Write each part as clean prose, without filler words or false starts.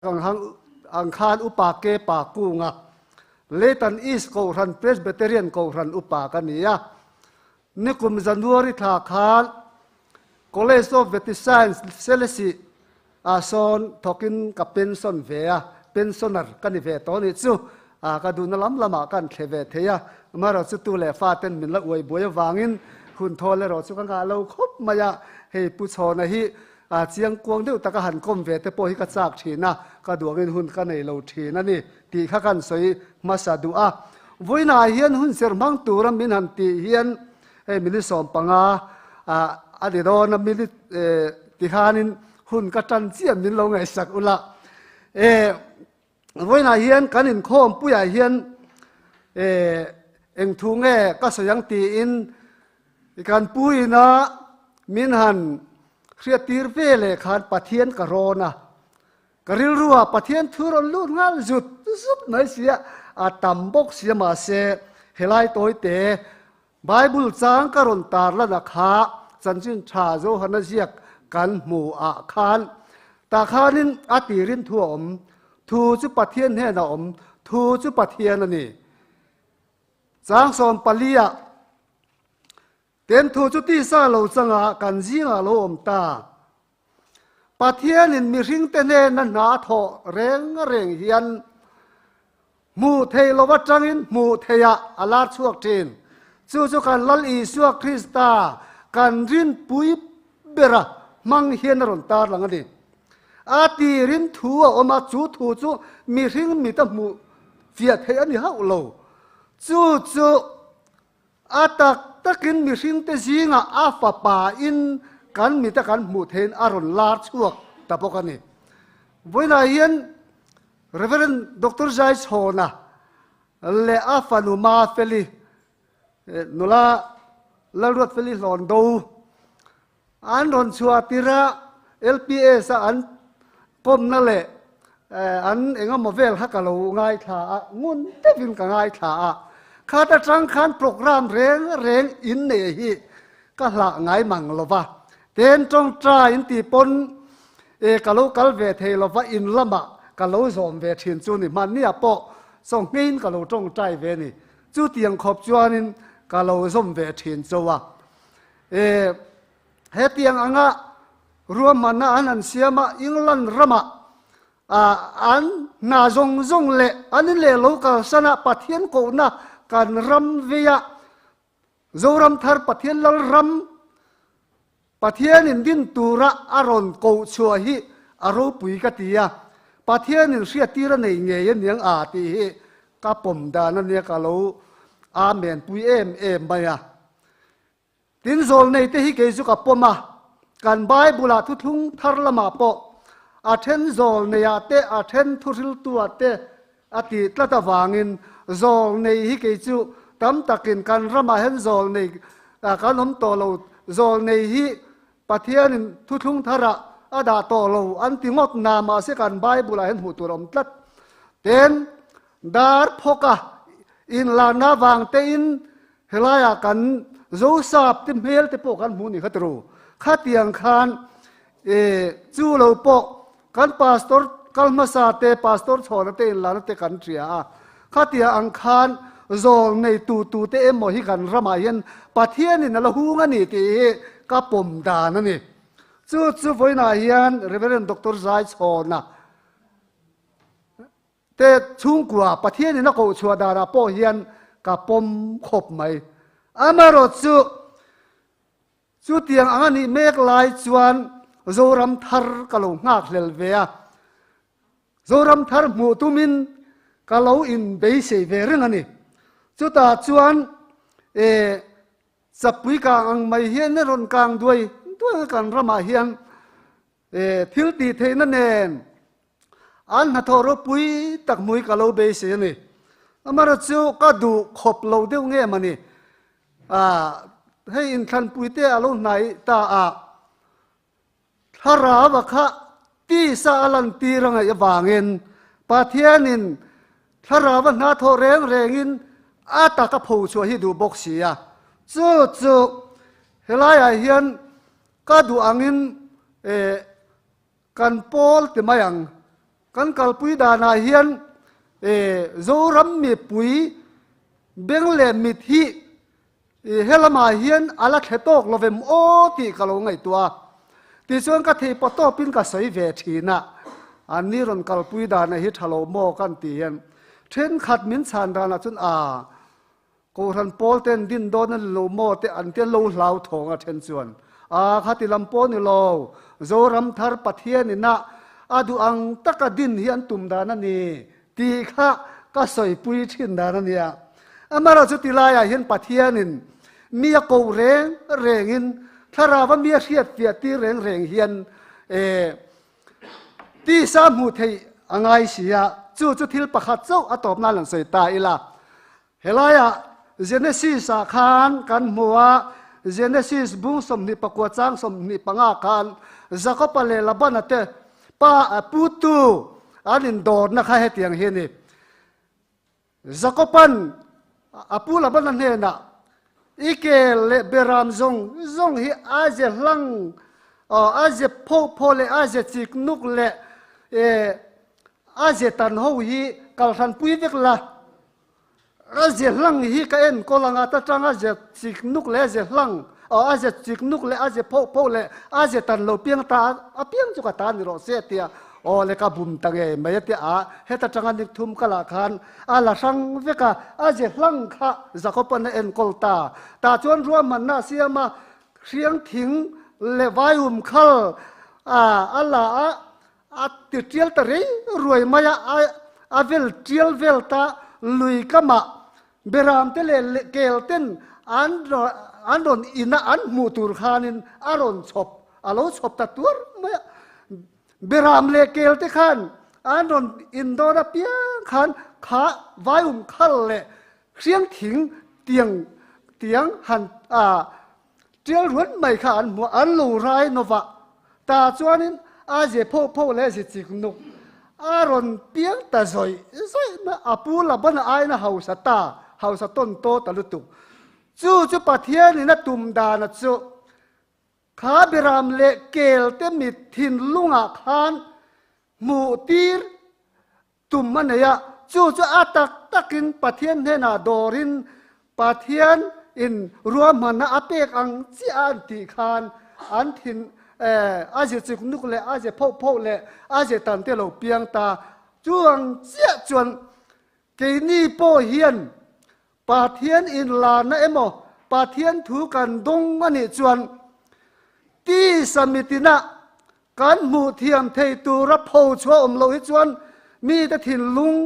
Ang khan upa ke pa kunga Leitan East Kohhran Presbyterian Kohhran upa ka ni a. Nikum January thla khan College of Vety Science Selesih ah sawn thawkin ka pension ve a, pensioner ka ni ve tawh a nih chu. Ka duhna lam lamah ka an thle ve thei a, amaherawhchu tu leh fa ten min la uai buai avangin hun thawl erawh chu ka ngah lo khawp mai a. Hei Pu Chhawna hi A chiang kuang deuh taka han kawm ve te pawh hi ka chak thin a, ka duangin hun ka nei lo thin a ni tih kha kan sawi hmasa duh a. Vawiinah hian hun ser hmang tura min han tih hian hei minute 15 a ni dawn a, minute ti khanin hun ka tan chiah min lo ngaihsak ula. E vawiinah hian kan inkhawm puiah hian e eng thu nge ka sawi ang tiin kan puina min han Hriattir ve leh khan Pathian ka rawn a, ka rilruah Pathian thu rawn lut nghal zut zut mai sia, a tam bawk sia mahse helai tawite Bible chang ka rawn tar lan a kha chanchin tha Johana ziak kan hmu ah khan tah khanin a tirin thu a awm, thu chu Pathian hnenah a awm, thu chu Pathian a ni. Chang 14 ah. Ten thu chu tisa lo changa kan zingah lo awm ta. Pathianin mihringte hnena hna thawh reng reng hian hmuh theih lo atangin hmuh theihah a lar chhuak thin. Chu chu kan Lal Isua Krista kan rinpui bera hmang hian a rawn tarlang a ni. A tirin thu a awm a, chu thu chu mihring mita hmuh fiah theih a ni hauh lo. Chu chu A tak takin mihringte zingah a fapain kan mita kan hmuh theihin a rawn lar chhuak ta bawk a ni. Vawiinah hian Rev. Doctor Zai Chhawna leh a fanu Mafeli, nula Lalruatfeli Hlawndo An rawn chhuah tirh a LPS a an kawmna leh an engemaw vel kha ka lo ngaithla a, ngun deuhin ka ngaithla a. Khat atang khan program reng reng in nei hi ka hlah ngai mang lo va. Ten tawngtai in tih pawn e ka lo kal ve thei lo va, in lamah ka lo zawm ve thin chu ni. Hmanniah pawh chawngheiin ka lo tawngtai ve ni. Chutiang khawp chuanin ka lo zawm ve thin chu a. E, hetiang anga ruahmanna an han siam a, England ramah an hna zawng zawng leh an in leh lo kalsan a, Pathian kohna kan ram veia Zoram thar Pathian lal ram Pathian in din tura a rawn koh chhuah hi a ropui ka ti a, Pathian in hriattir a nei ngei aniang a tih hi ka pawm dan ania ka lo amen pui em em mai a. Tin, zawlneite hi kei chu ka pawm a, kan Bible-ah thuthlung thar lamah pawh a then zawlneiah te, a then thuhriltuah te a tih tlat avangin zawlnei hi kei chu tam takin kan ramah hian zawlnei kan awm tawh lo, zawlnei hi Pathianin thuthlung tharah a dah tawh lo an ti ngawt na, mahse kan Bible-ah hian hmuh tur a awm tlat. Tin, dar phawka inlarna vangtein Helaiah kan Zosap te hmel te pawh kan hmuh ni kha tiro. Khatiang khan e chu lo pawh kan pastor kal hmasa te, pastor chhawna te inlana te kan hria a. Khatia ang khan zawl nei tu tu te emaw hi kan ramah hian Pathianin a la hung a ni tih hi ka pawm dan a ni. Chu chu vawiinah hian Reverend Doctor Zai Chhawna Te chhungkua Pathianin a koh chhuah danah pawh hian ka pawm khawp mai. Amaherawh chu, chutiang ang a nih mek lai chuan Zoram thar ka lo nghakhlel ve a. Zoram thar hmuh tumin ka lo inbeisei ve reng a ni. Chutah chuan e chapui kang ang mai hian a rawn kang duai duai a kan ramah hian e thil tih theihna nen An hnathawh ropui tak hmui ka lo beisei a ni. Amaherawh chu ka duh khawp lo deuh nge mawni? Hei inthlanpui te a lo hnai ta a, thlarau a kha tisa a lantir a ngaih avangin Pathianin thlarau a hnathawh reng rengin a tak a pho chhuah hi duh bawk si a. Chu chu helaiah hian ka duh angin Kan pawl ti mai ang. Kan kalpui danah hian Zoram mipui beng leh mit hi helamah hian a la thle tawk lo vem aw tih ka lo ngaihtuah a. Tichuan ka thei pawh tawpin ka sawi ve thin a, anni rawn kalpui danah hi tha lo maw kan tih hian thenkhat min chhan danah chuan aa Kohhran pawl ten din dawn a ni lo maw te an tia lo hlau thawng a then chuan a khati lam pawh ni lo, Zoram thar Pathian ina a duh ang taka din hi an tum dan a ni tih kha ka sawipui thin dan a nia. Amaherawhchu chu ti laiah hian Pathianin mi a koh reng rengin thlarauva mi a hriat fiah tir reng reng hian eh tisa hmuh theih a ngai si a, chu chu thil pakhat chauh a tawp nan an sawi ta ila. Helaiah Genesis ah khan kan hmu a, Genesis bung 24 chang 25 khan Jakob-a leh Laban-a te pa putu an indawrna kha hetiang hi a ni. Jakob-a'n a pu Laban-a hnenah, I kel leh beram zawng zawng hi a ze hlang, a ze phoh phoh leh a ze chik nuk leh a ze tan ho hi kalhranpui vek la, A ze hlang hi ka enkawl ang a, ta tang a ze chik nuk leh a ze hlang, aw a ze chik nuk leh a ze phoh phoh leh a ze tan lo piang ta a piang chu ka ta ni rawh se tia aw le ka bum ta ngei mai a tia a heta tanga nik thum ka lah khan a la hrang vek a, a ze hlang kha Jakob-an a enkawl ta. Tah chuan ruahmanna a siam a, hriang thing leh vaium khal a a la a, A ti tial ta rei ruai mai a, a vel tial vel ta lui kamah beram te leh kel ten an an rawn in a an hmuh tur khanin a rawn chhawp, a lo chhawp ta tuar mai a. Beram leh kel te khan an rawn in dawn apiang khan kha vaium khal leh hriang thing tiang tiang han a Tial ruan mai kha an hmu a, an lo rai nawh a, ta chuanin a ze pho pho leh ze chik nuk a rawn piang ta zawih zawih mai a, pu Labana aiin a hausa ta, hausa tawn taw ta lutuk. Chu chu Pathianin a tum dana chu kha Biram leh kel te mit thinlungah khan hmuh tir Tum a nei a, chu chu a tak takin Pathian hnenah dawrin Pathian in ruahmanna a pek ang chiah a an tih khan an thin a ze chuk nuk leh a ze phoh phoh leh a ze tan te lo piang ta. Chu ang chiah chuan keini pawh hian Pathian inlarna emaw Pathian thu kan dawng a nih chuan tisa mitinah Kan hmuh thiam thei tura pho chhuah awm loh hi chuan mite thinlung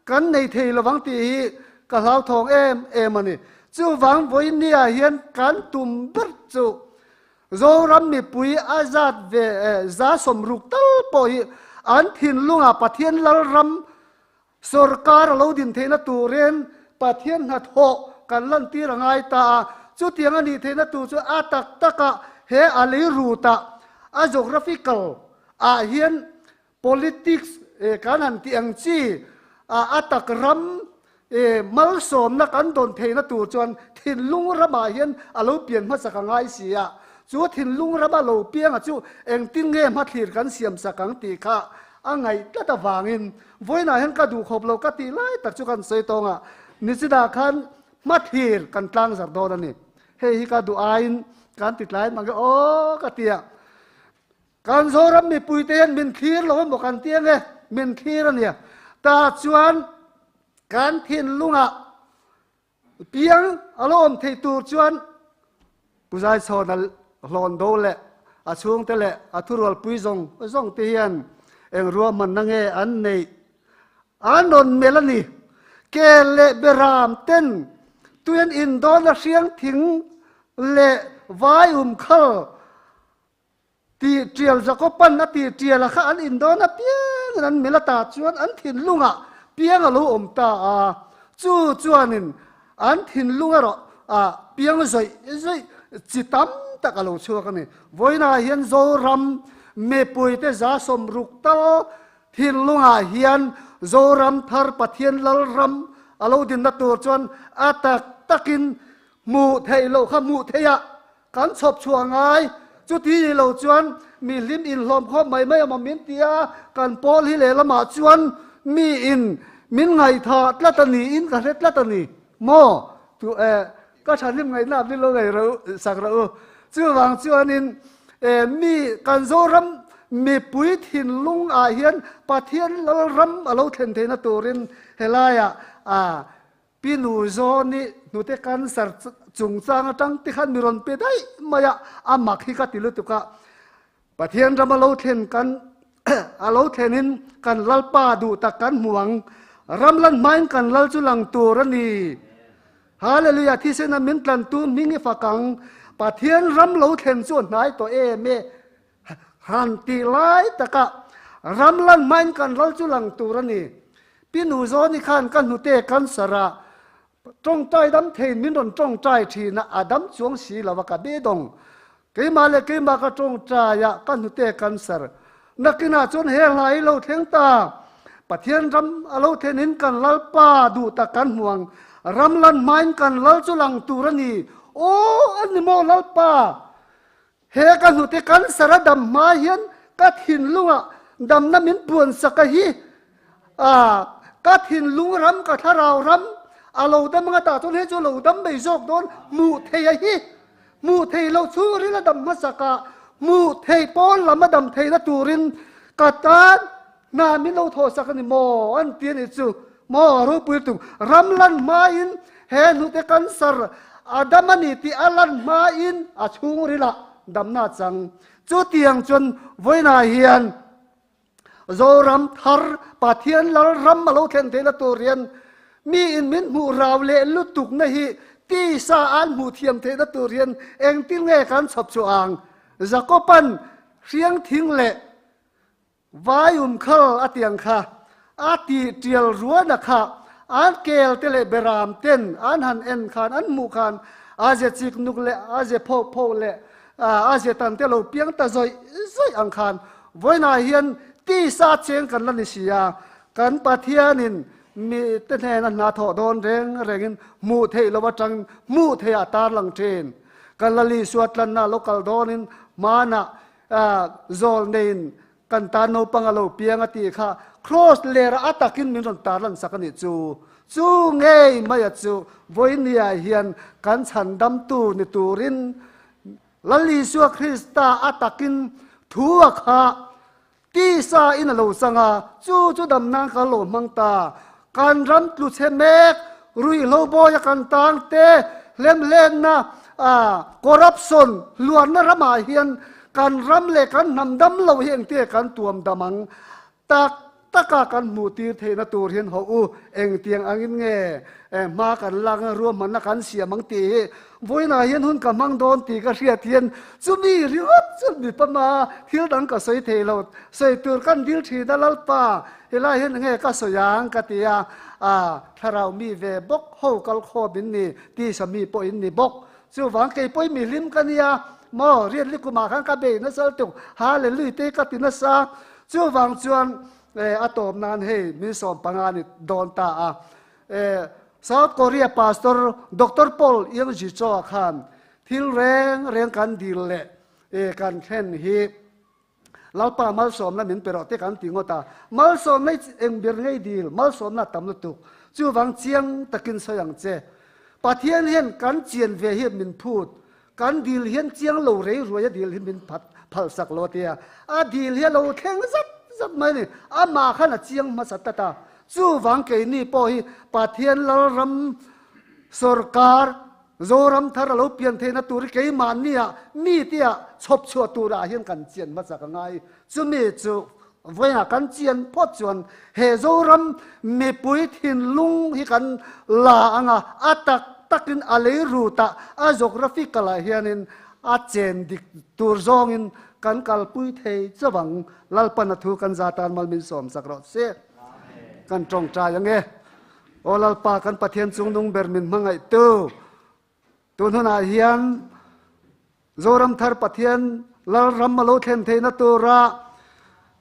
kan nei thei lovang tih hi ka hlauthawng em em a ni. Chuvang vawinia hian kan tum ber chu Zoram mipui a zat ve 60 tal pawh hi an thinlungah Pathian Lalram Sorkar a lo din theihna turin Pathian hnathawh kan lantir a ngai ta a, chutiang a nih theihna tur chu a tak takah he a lei rutah a geographical ah hian politics kan han tih ang chi a tak ram malsawmna kan dawn theihna tur chuan thinlung ramah hian a lo pian hmasak a ngai si a, chu thinlung rama lo pianga chu engtin nge hmathlir kan siamsak ang tih kha a ngaih tlat avangin Vawiinah hian ka duh khawp lo ka tih lai tak chu kan sawi tawng a, nichinah khan hmathlir kan tlang zar dawn a ni. Hei hi ka duh aiin kan ti tlai mang e aw ka ti a. Kan Zoram mipuite hian min thlir lo emaw kan ti ange, min thlir a nia. Tah chuan kan thinlungah Piang a lo awm theih tur chuan Pu Zaichhawna hlawn do leh a chhungte leh a thurualpui zawng zawng te hian eng ruahmanna nge an neih an rawn melh a ni. Kel leh beram ten tui an indawn a hriang thing leh vai umkhal Tih tial Jakoban a tih tial a kha an indawn a piangin an mil ata chuan an thinlungah piang a lo awm ta a, chu chuanin an thinlung erawh a piang zawih zawih chi tam tak a lo chhuak a ni. Vawiinah hian Zoram mipuite 60 tal thinlungah hian Zoram thar Pathian Lalram a lo dinna tur chuan a tak takin hmuh theih loh kha hmuh theih a, Kan chhawp chhuah ngai. Chuti ni lo chuan mi hlim inhlawm khawp mai mai awm min ti a, kan pawl hi lehlamah chuan mi in min ngaihthah tlat a niin ka hre tlat a ni maw? Tu eh ka thahnem ngaihna min lo nei ro sak rawh u. Chuvang chuanin eh mi kan Zoram mipui thinlung ah hian Pathian Lalram a lo thlen theihna turin helaiah ah Pi Nu Zawni hnute cancer chungchang atang te khan mi rawn pe daih mai a, a mak hi ka ti lutuk a. Pathian ram a lo thlen kan a lo thlenin kan Lalpa duh tak kan hmu ang. Ram lan hmain kan Lal chu lang tur a ni. Hallelujah thisena min tlantu hming i fak ang. Pathian ram lo thlen chu a hnai tawh em e. Han tih lai takah ram lan hmain kan ral chu lang tur a ni. Pi Nu Zawni khan ka hnute cancer a tawngtai dam theiin min rawn tawngtai thin a, a dam chuang si lo a ka beidawng. Keimah leh keimah ka tawngtai a, ka hnute cancer. Nakinah chuan he hla hi lo thleng ta. Pathian ram a lo thlenin kan Lalpa duh tak kan hmu ang. Ram lan hmain kan lal chu lang tur a ni. Aw, a ni maw Lalpa? He ka hnute cancer a dam hma hian ka thinlungah damna min puansak a hi. Ka thinlung ram, ka thlarau ram a lo dam anga tah chuan hei chu a lo dam mai zawk dawn hmuh thei a hi. Hmuh thei loh chhungril a dam hmasak a, hmuh thei pawn lam a dam theihna turin ka tan hna min lo thawhsak a ni maw an ti a nih chu. Maw ropui tuk ram lan hmain he hnute cancer a dam a ni tih a lan hmain a chhungrilah damna a chang. Chutiang chuan vawiinah hian Zoram thar Pathian lal ram a lo thlen theihna tur hian miin min hmuh rau leh lutukna hi tisa an hmuh thiam theihna tur hian engtin nge kan chhawp chhuah ang? Jakoban hriang thing leh Vaium khal a tiang kha a tih tial ruana kha an kel te leh beram ten an han en khan an hmuh khan a ze chik nuk leh a ze pho pho leh a ze tan te lo piang ta zawih zawih ang khan vawiinah hian tisa cheng kan la ni si a, kan Pathianin mi te hnena hna thawh dawn reng rengin hmuh theih lo atangin hmuh theih ah tarlang thin. Kan Lali Suatlanna lo kal dawnin hmanah Zawl neiin kan tan naupang a lo piang a tih kha Kraws lera a takin min rawn tarlan sak a nih chu. Chu ngei maia chu vawinia hian kan chhandamtu ni turin Lal Isua Krista a takin thu a kha tisa in a lo chang a, chu chu dam nan kan lo hmang ta. Kan ram tlu chhe mek, ruihhlo bawia kan tang te, hlemhlenna, corruption hluarna ramah hian kan ram leh kan hnam dam lo hi engtia kan tuam dam ang tak taka kan hmuh tir theihna tur hian hawh u, engtiang angin nge hma kan lak a, ruahmanna kan siam ang tih hi vawiinah hian hun ka hmang dawn tih ka hriat hian chumi ringawt chu mi pama thil dang ka sawi thei lo, sawi tur kan dil thin a Lalpa. Helai hian enge ka sawi ang ka ti a, a thlarau mi ve bawk ho kal khawm in ni, tisa mi pawh in ni bawk. Chuvang kei pawh i mi hlim ka nia maw, riat likumah khan ka bei nasa lutuk, hallelujah te ka ti nasa. Chuvang chuan a tawp nan hei min 15 ni dawn ta a. South Korea Pastor Doctor Paul Young Ji Cho-a khan thil reng reng kan dil leh kan thlen hi, Lalpa malsawmna min pe rawh te kan ti ngawt a, malsawmna i eng ber ngei dil, malsawmna a tam lutuk. Chuvang chiang takin sawi ang che. Pathian hian kan chian ve hi min phut, kan dil hian chiang lo rei ruai a dil hi min phat phalsak lo a tia. A dil hi a lo thleng zat zat mai a ni. Amah khan a chiang hmasa tlat a. Chuvang keini pawh hi Pathian Lalram sawrkar Zoram thar a lo pian theihna tur hi keimahnia mite ah chhawp chhuah turah hian kan chian hmasa ka ngai. Chumi chu vawiinah kan chian phawt chuan he Zoram mipui thinlung hi kan la ang a, a tak takin a lei rutah a geographical ah hianin a chen dik tur zawngin kan kalpui thei chauh ang. Lalpan a thu kan za tan mal min sawm sak rawh se. Kan tawngtai ang e. Aw Lalpa kan Pathian chungnung ber min hmangaihtu, tun hunah hian Zoram thar Pathian Lalram a lo thlen theihna tura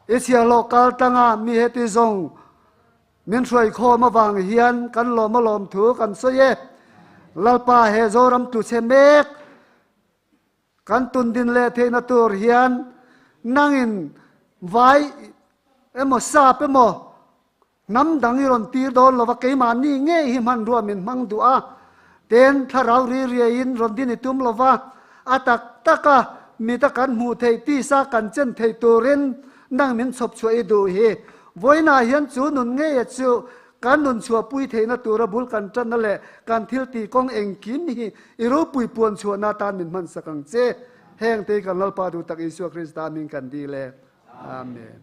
i chhiahhlawh kal tlanga mi heti zawng min hruai khawm avang hian kan lawm a lawm thu kan sawi e. Lalpa he Zoram tlu chhe mek. Kan tundin leh theihna tur hian nangin vai emaw sap emaw hnam dang i rawn tir dawn lova keimahni ngei hi hmanrua min hmang duh a, ten thlarau ri riaiin rawn din i tum lova, a tak taka mita kan hmuh theih tisa kan chen theih turin nang min chhawp chhuah i duh hi. Vawiinah hian chu nun ngeia chu kan nun chhuahpui theihna tura bul kan tanna leh kan thil tih kawng engkim hi i ropui puan chhuahna atan min hmansak ang che. Heng te hi kan Lalpa duh tak Isua Krista hming kan dil e. Amen.